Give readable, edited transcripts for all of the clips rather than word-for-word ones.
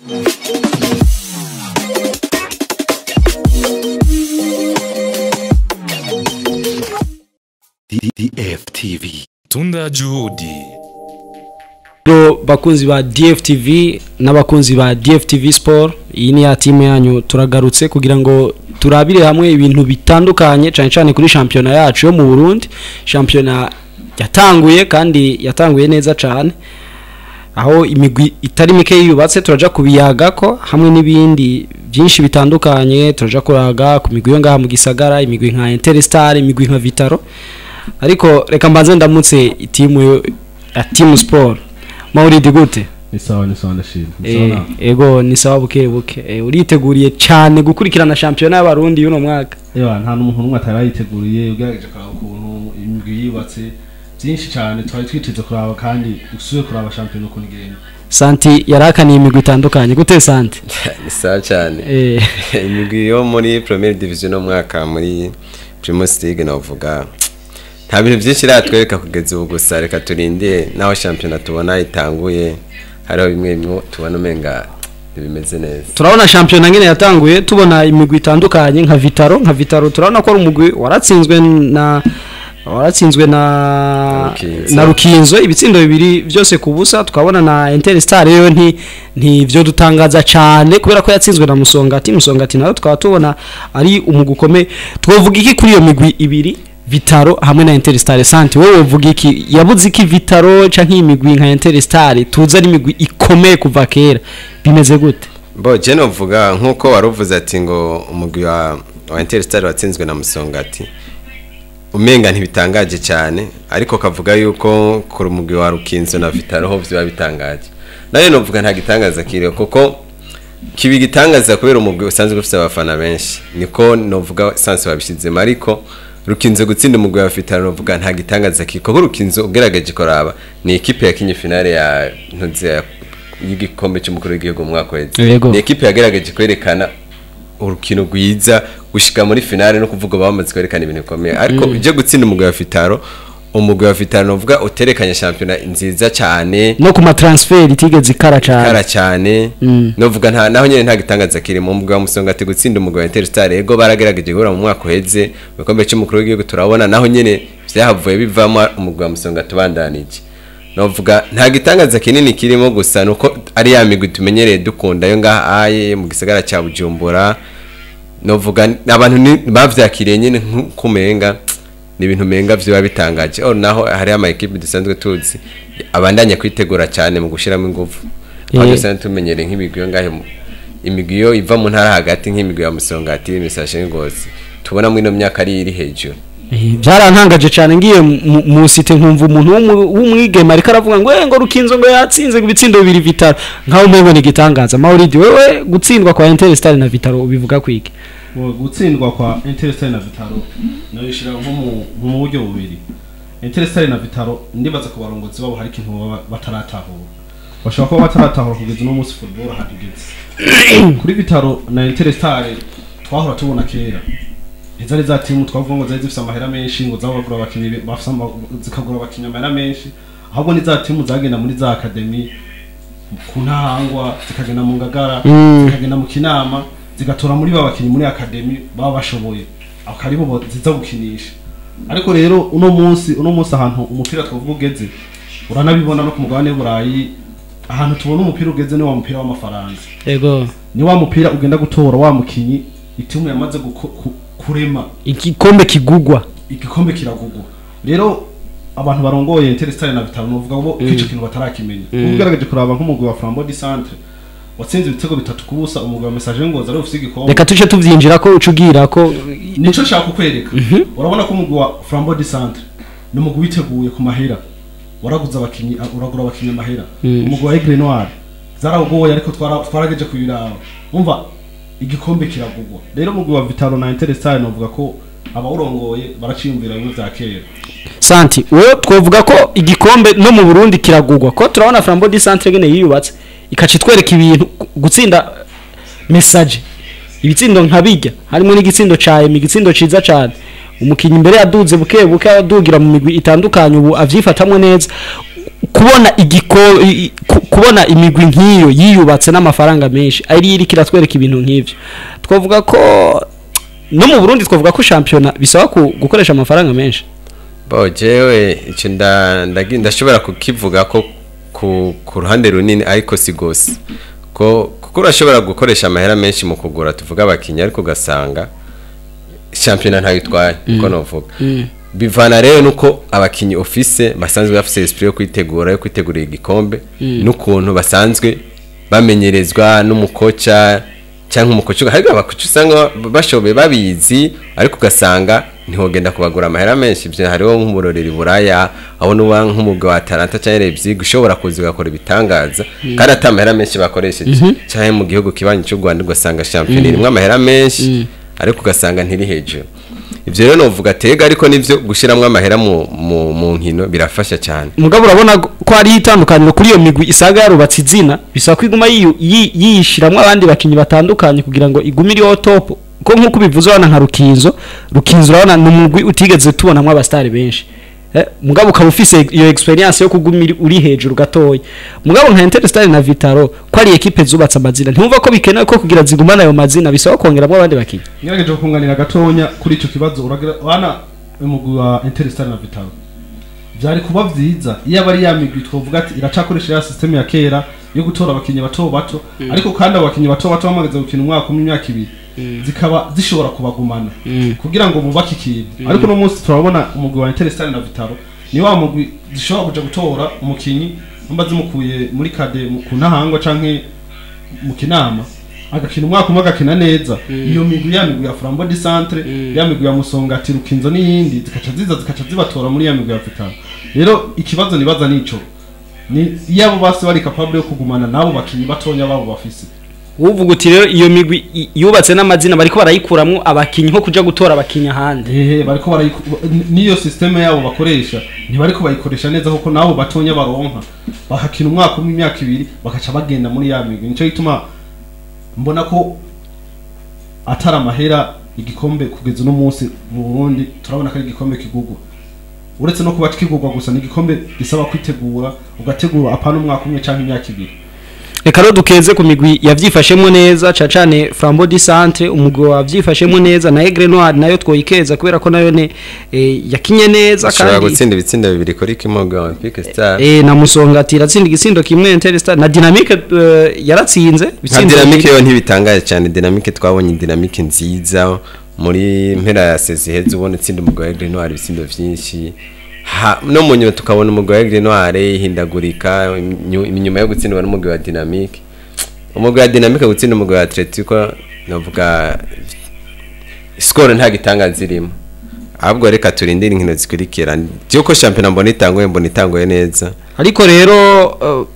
DFTV. Tunda juhudi. Bakunzi ba DFTV n'abakunzi ba DFTV Sport, iyi ni ya timu yanyu, turagarutse kugira ngo turabire hamwe ibintu bitandukanye cyane cyane kuri shampiyona yacu yo mu Burundi. Shampiyona yatanguye kandi yatanguye neza cyane, aho imigwi itari mike yubatse. Turaja kubiyaga ko hamwe n'ibindi byinshi bitandukanye, turaja kuraga ku migwi yo ngaha mu gisagara, imigwi nka Interstar, imigwi nka Vitaro. Ariko reka mbanze ndamutse itimu ya Team Sport. Mauridi, gute? Ni sawa, ni sawa, ndashima. Ego, ni sawa buke buke. Uriteguriye cyane gukurikirana shampiyona y'Abarundi y'uno mwaka? Ewa, nta n'umuntu n'umwe atarayiteguye. Ugerageje kuraba ukuntu imigwi yubatse, byinshi cyane twari twiteze kuraba, kandi usuye kuraba shampiyona ukuntu igenda. Santi yarakaniye imigwi itandukanye, gute Santi? Ni sawa cyane. Imigwi yo muri Première Division no mwaka muri Primus League, navuga nta bintu byinshi iratwereka kugeza ubu, gusa reka turindire naho shampiyona tubona itanguye, hariho bimwe bimwe tubona umenga ntibimeze neza. Turabona shampiyona ngene yatanguye, tubona imigwi itandukanye nka Vitaro. Nka Vitaro turabona ko ari umugwi waratsinzwe na Rukinzo ibitsindo bibiri byose ku busa. Tukabona na Interstar rero nti dutangaza cyane kubera ko yatsinzwe na Musongati. Musongati nayo tukaba tubona ari umugwi ukomeye. Twovuga iki kuri iyo migwi ibiri, Vitaro hamwe na Interstar? Santi, wowe uvuga iki? Yabuze iki Vitaro canke imigwi nka Interstar tuza ari imigwi ikomeye kuva kera? Bimeze gute? Bo, je novuga nkuko waruvuze ati ngo umugwi wa Interstar watsinzwe na Musongati, umenga ntibitangaje cyane, ariko kavuga yuko kuri umugwi wa Rukinzo na Vitaro ho vyoba bitangaje. Nayo novuga nta gitangaza kiriho, kuko kibi gitangaza kubera umugwi usanzwe ufite abafana benshi, niko novuga sanse babishizemo. Ariko Rukinzo gutsinda umugwi wa Vitaro, novuga nta gitangaza kiko, kuko Rukinzo ugerageje koraba ni ekipe yakinye finale ya ntuze y'igikombe cy'umukuru w'igihugu mu mwaka weze. Ni ekipe yagerageje kwerekana urukino rwiza gushika muri finale, no kuvuga bamaze kwerekana ibintu bikomeye. Ariko uje gutsinda umugwi wa Vitaro, umugwi wa Vitaro novuga uterekanye shampiyona nziza cyane, no ku ma transfer itigeze ikara cyane. Kara cyane. Novuga nta naho nyene nta gitangaza kiri mu mugwi wa Musongati gutsinda umugwi wa Interstar. Ego, baragerageje guhura mu mwaka uheze mu gikombe cy'umukuru w'igihugu, turabona naho nyene vyahavuye bivamo umugwi wa Musongati ubandanije. Novuga nta gitangaza kinini kirimo, gusa nuko ari ya migwi tumenyereye dukunda yo ngaha aye mu gisagara cya Bujumbura. Novuga abantu bavyakiriye nyene nkumenga ni ibintu menga vyoba bitangaje, or naho hari ama equipe dusanzwe tuzi abandanya kwitegura cyane mu gushiramo ingufu, aho dusanzwe tumenyereye nk'imigwi yo ngahe imigwi yo iva mu ntara hagati, nk'imigwi ya Musongati, Messager Ngozi, tubona muri ino myaka ari iri hejuru. Byarantangaje cyane ngiye mu cité nkumva umuntu w'umwigeme ariko aravuga ngo ngo Rukinzo ngo yatsinze ngo ibitsindo bibiri Vitaro, nkaho umengo ni igitangaza. Mauridi, wewe gutsindwa kwa Interstar na Vitaro ubivuga kwiki? Bo, gutsindwa kwa Interstar na Vitaro nabishira nko mu buryo bubiri. Interstar na Vitaro, ndibaza ku barongozi babo hari ikintu baba bataratahura, bashobora kuba bataratahura kugeza uno munsi football ahantu igeze. Kuri Vitaro na Interstar twahora tubona kera ntizari za timu twavuga ngo zari zifise amahera menshi, ngo zabagura abakinyi bafise zikagura abakinyi amahera menshi, ahubwo ni za timu zagenda muri za academy ku Ntahangwa, zikagenda mu Ngagara, zikagenda mu Kinama, zigatora muri ba bakinyi muri academy baba bashoboye, akaribo ziza gukinisha. Ariko rero uno munsi ahantu umupira twavuga ugeze, uranabibona no ku mugabane w'Uburayi, ahantu tubona umupira ugeze ni wa mupira w'amafaranga. Ni wa mupira ugenda gutora wa mukinyi itimu yamaze kurema. Igikombe kigugwa. Igikombe kiragugwa. Rero abantu barongoye Interstar na Vitaro novuga ngo ko ico kintu batarakimenya. Ugaragaje kuraba nk'umugwi wa Flambeau du Centre watsinze ibitego 3-0 umugwi wa Messager Ngozi ari ufise igikombe. Reka tuce tuvyinjira ko uca ugira ko. Nico nshaka kukwereka. Urabona ko umugwi wa Flambeau du Centre ni umugwi witeguye ku mahera, waraguze abakinyi, uragura abakinyi amahera. Umugwi wa Aigle Noir zarawugoye, ariko twarageje kubiraba, umva igikombe kiragugwa. Rero umugwi wa Vitaro na Interstar novuga ko abawurongoye baraciyumvira bimwe vya kera. Santi, wewe twovuga ko igikombe no mu Burundi kiragugwa, ko turabona Flambeau du Centre ngene yiyubatse ikaca itwereka ibintu, gutsinda Messager ibitsindo nka bijya, harimo n'igitsindo ca Emi, igitsindo ciza cane, umukinyi imbere yaduze buke buke adugira mu migwi itandukanye, ubu avyifatamwe neza. Kubona kubona imigwi nk'iyo yiyubatse n'amafaranga menshi ari iri kiratwereka ibintu nk'ivyo, twavuga ko no mu Burundi twavuga ko shampiyona bisaba gukoresha amafaranga menshi. Bo jewe icyo ndashobora kukivuga ko ku ruhande runini, ariko si gose, ko kuko urashobora gukoresha amahera menshi mu kugura, tuvuga, abakinnyi, ariko ugasanga shampiyona ntayo itwaye. Uko novuga, bivana rero nuko abakinnyi ofise basanzwe bafise esprit yo kwitegura, yo kwitegurira igikombe, n'ukuntu basanzwe bamenyerezwa n'umukoca cyangwa umukoca. Hari abakoca usanga bashoboye, babizi, ariko ugasanga ntihogenda kubagura amahera menshi. Ibyo hariho nk'umurorero Buraya, aho nuba nk'umugwi wa Atalanta cyangwa Leipzig ushobora kuza ugakora ibitangaza kandi ata amahera menshi bakoresheje, cyangwa mu gihugu kibanyi cy'u Rwanda ugasanga shampiyona irimwo amahera menshi, ariko ugasanga ntiri hejuru. Ibyo rero novuga tega, ariko nivyo gushiramwo amahera mu nkino birafasha cyane. Mugabo urabona ko hari itandukaniro kuri iyo migwi isaga yarubatse izina, bisaba ko iguma yishiramwo abandi bakinyi batandukanye kugira ngo igume iri top. Ko nk'uko ubivuze, urabona nka Rukinzo, urabona ni umugwi utigeze tubonamwo abastari benshi, mugabo ukaba ufise iyo experience yo kuguma uri hejuru gatoya. Mugabo nka Interstar na Vitaro, ko ari equipe zubatse amazina, ntimva ko bikenewe ko kugira zigumane ayo mazina bisaba kongeramwo abandi bakinyi? Ngerageje kunganira gatonya kuri ico kibazo. Uragira wana umugwi wa Interstar na Vitalo, byari kuba vyiza iyo aba ari ya migwi twovuga ati iracakoresha ya system ya kera yo gutora abakinyi bato bato, ariko kandi abo bakinyi bato bato bamaze gukina umwaka umwe, imyaka 2, zikaba zishobora kubagumana kugira ngo bubake ikintu. Ariko no munsi turabona umugwi wa Interstar na Vitalo ni wa mugwi zishobora kuja gutora umukinyi mba zimukuye muri cadet ku Ntahangwa canke mu Kinama, agakina umwaka umwe, agakina neza. Iyo migwi, ya migwi ya Flambeau du Centre, ya migwi ya Musongati, Rukinzo n'iyindi, zikaca ziza zikaca zibatora muri ya migwi ya Vitalo. Rero ikibazo nibaza nico ni iyo abo basi bari capable yo kugumana nabo bakinyi batonya babo bafise. Uvuga uti rero iyo migwi yubatse n'amazina bariko barayikuramwo abakinyi nko kuja gutora abakinyi ahandi. Ehe, bariko niyo system yabo bakoresha ntibariko bayikoresha neza, kuko nabo batonya baronka bakakina umwaka umwe, imyaka 2, bakaca bagenda muri ya migwi. Nico gituma mbona ko atari amahera. Igikombe kugeza uno munsi mu Burundi turabona ko ari igikombe kigugwa. Uretse no kuba kigugwa gusa, ni igikombe gisaba kwitegura, ugategura apana umwaka umwe canke imyaka 2. Reka rero dukeze ku migwi yavyifashemwo neza, ca cane Flambeau du Centre, umugwi wavyifashemwo neza, na Aigle Noir nayo twoyikeza kubera ko nayo ne yakinye neza. Ashobora kandi gutsinda ibitsindo bibiri kuri kimwe wa Olympique Star. Na Musongati iratsinda igitsindo kimwe Interstar, na Dynamique yaratsinze Nka ibitsindo Dynamique bibiri. yo ntibitangaje cyane. Dynamique, twabonye Dynamique nziza muri mpera ya saison iheze, ubona itsinda umugwi wa Aigle Noir ibitsindo vyinshi. No mu nyuma tukabona umugwi wa Aigle Noir ihindagurika inyuma yo gutsindwa n'umugwi wa Dynamique. Umugwi wa Dynamique gutsinda umugwi wa Atletico, navuga score nta gitangaza irimo. Ahubwo reka turindire inkino zikurikira. Byuko shampiyona mbona itanguye, mbona itanguye neza. Ariko rero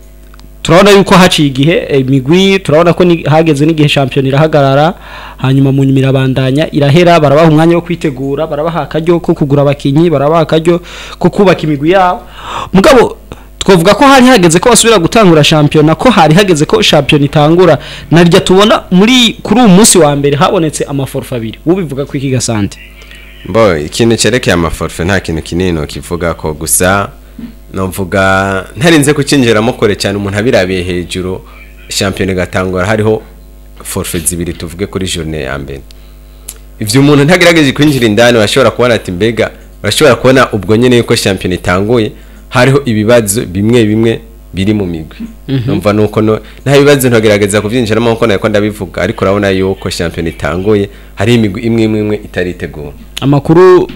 turabona yuko haciye igihe, imigwi turabona ko hageze n'igihe shampiyona irahagarara, hanyuma mu nyuma irabandanya irahera. Barabaha umwanya wo kwitegura, barabaha akaryo ko kugura abakinyi, barabaha akaryo ko kubaka imigwi yabo. Mugabo twavuga ko hari hageze ko basubira gutangura shampiyona, ko hari hageze ko shampiyona itangura, narya tubona muri kuri uyu munsi wa mbere habonetse amaforfait abiri. Ubivuga ko iki gasante? Bo ikintu cerekeye amaforfait nta kintu kinini nokivuga ko, gusa novuga ntarinze kucinjiramo kure cyane. Umuntu abirabiye hejuru, shampiyona igatangura hariho forfait zibiri, tuvuge kuri journée ya mbere, ivyo umuntu ntagerageje kwinjira indani bashobora kubona ati mbega, bashobora kubona ubwo nyene yuko shampiyona itanguye hariho ibibazo bimwe bimwe biri mu migwi. Numva nuko no nta bibazo ntagerageza kuvyinjiramo nkuko nariko ndabivuga, ariko urabona yuko shampiyona itanguye hari imigwi imwe imwe imwe itaritegura. Amakuru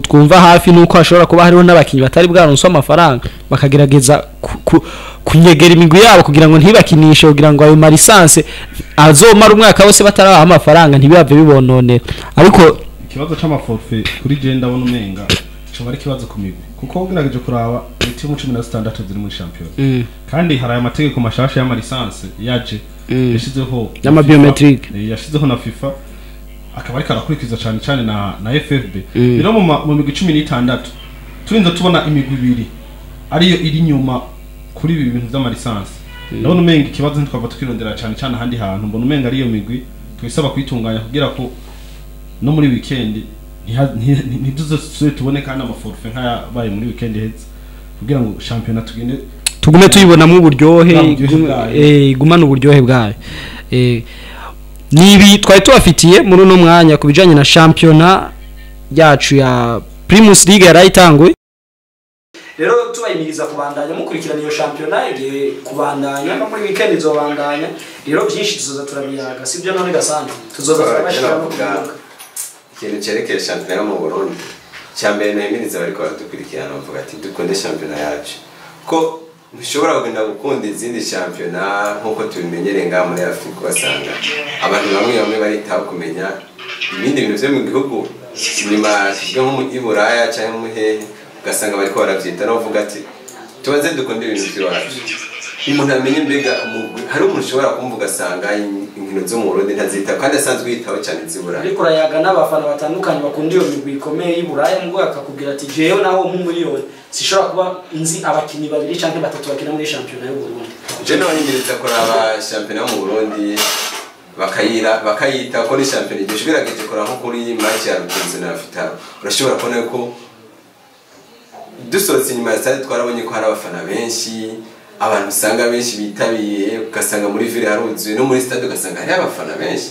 twumva hafi nuko hashobora kuba hariho n'abakinyi batari bwaronswe amafaranga, bakagerageza kunyegera imigwi yabo kugira ngo ntibakinishe, kugira ngo ayo malicence azomara umwaka wose batarabaha amafaranga ntibibave bibononera. Ariko Ikibazo c'amaforfait kuri je ndabona umenga coba ari ikibazo ku migwi, kuko ugerageje kuraba timu 16 ziri muri shampiyona, kandi hari aya mategeko mashasha y'amalicence yaje yashizeho Y'ama biometric. Yashizeho na FIFA, akaba ariko arakurikiza cyane cyane na FFB. Rero mu migwi 16 turinze tubona imigwi ibiri ariyo iri nyuma kuri ibi bintu vy'amalicence, ndabona umenga ikibazo ntitwava tukirondera cyane cyane ahandi hantu. Mbona umenga ariyo migwi twisaba kwitunganya kugira ko no muri weekend ntituzosubire tubone kandi amaforfait nk'ayabaye muri weekend iheze, kugira ngo shampiyona tugende Tugume tuyibonamo uburyohe, igumana uburyohe bwayo. Nibi twari tubafitiye muri uno mwanya ku bijanye na shampiyona yacu ya Primus League yarayitangwe. Rero tubayimiriza kubandanya mukurikirana iyo shampiyona igiye kubandanya no muri weekend izobandanya. Rero byinshi tuzoza turabiyaga, sibyo none Gasana? Tuzoza turabashira no kuvuga ikintu cerekeye shampiyona mu Burundi. Cyambere nahimiriza bariko baradukurikirana bavuga ati dukunde shampiyona yacu, ko ntushobora kugenda gukunda izindi shampiyona nkuko tubimenyereye ngaha muri Afrika. Ugasanga abantu bamwe bamwe baritaho kumenya ibindi bintu vyo mu gihugu inyuma nko mu Buraya cyangwa mu hehe, ugasanga bariko baravyita no bavuga ati tubaze dukunde ibintu by'iwacu. Umuntu amenye mbega hari umuntu ushobora kumva ugasanga inkino zo mu Burundi ntazitaho kandi asanzwe yitaho cyane iz'Iburaya. Ariko urayaga n'abafana batandukanye bakunda iyo migwi ikomeye y'Iburaya, ngo akakubwira ati jewe naho mu miliyoni sishobora kuba nzi abakinyi babiri canke batatu bakina muri shampiyona y'u Burundi. Je nabanyimiriza kuraba shampiyona mu Burundi bakayita ko ni shampiyona igishobora kora nko kuri match ya Rukinzo na Vitaro. Urashobora kubona ko dusohotse inyuma ya stade twarabonye ko hari abafana benshi, abantu usanga benshi bitabiye, ugasanga muri ville haruzuye no muri stade ugasanga hari abafana benshi,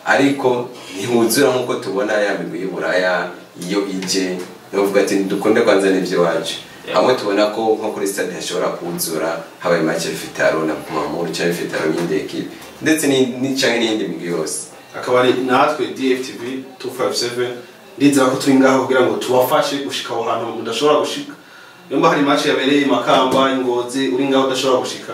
ariko ntihuzura nkuko tubona ya migwi y'Iburaya iyo ije. Novuga ati dukunde kwanza n'ivyo wacu. Hamwe tubona ko nko kuri stade hashobora kuzura habaye match ya Vitaro na Pumamuru cyangwa Vitaro n'indi equipe ndetse ni canke n'indi migwi yose. Akaba ari natwe DFTV 257, ndizera ko turi ngaho kugira ngo tubafashe gushika aho hantu mudashobora gushika. Nimba hari match yabereye i Makamba, Ngozi, uri ngaho udashobora gushika,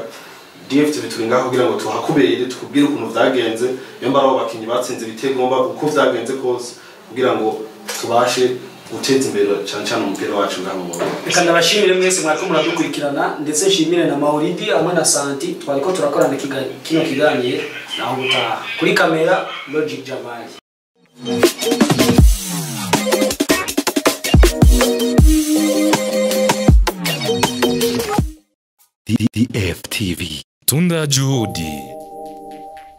DFTV turi ngaho kugira ngo tuhakubere, tukubwire ukuntu vyagenze, nimba ari abo bakinyi batsinze ibitego, mba uko vyagenze kose, kugira ngo tubashe guteza imbere cyane cyane umupira wacu ngaho mu Burundi. Reka ndabashimire mwese mwariko muradukurikirana, ndetse nshimire na Mauridi hamwe na Santi twariko turakorana kino kiganiro. Naho gutaha. Kuri kamera Logic Jamali. DFTV. Tunda Juhudi.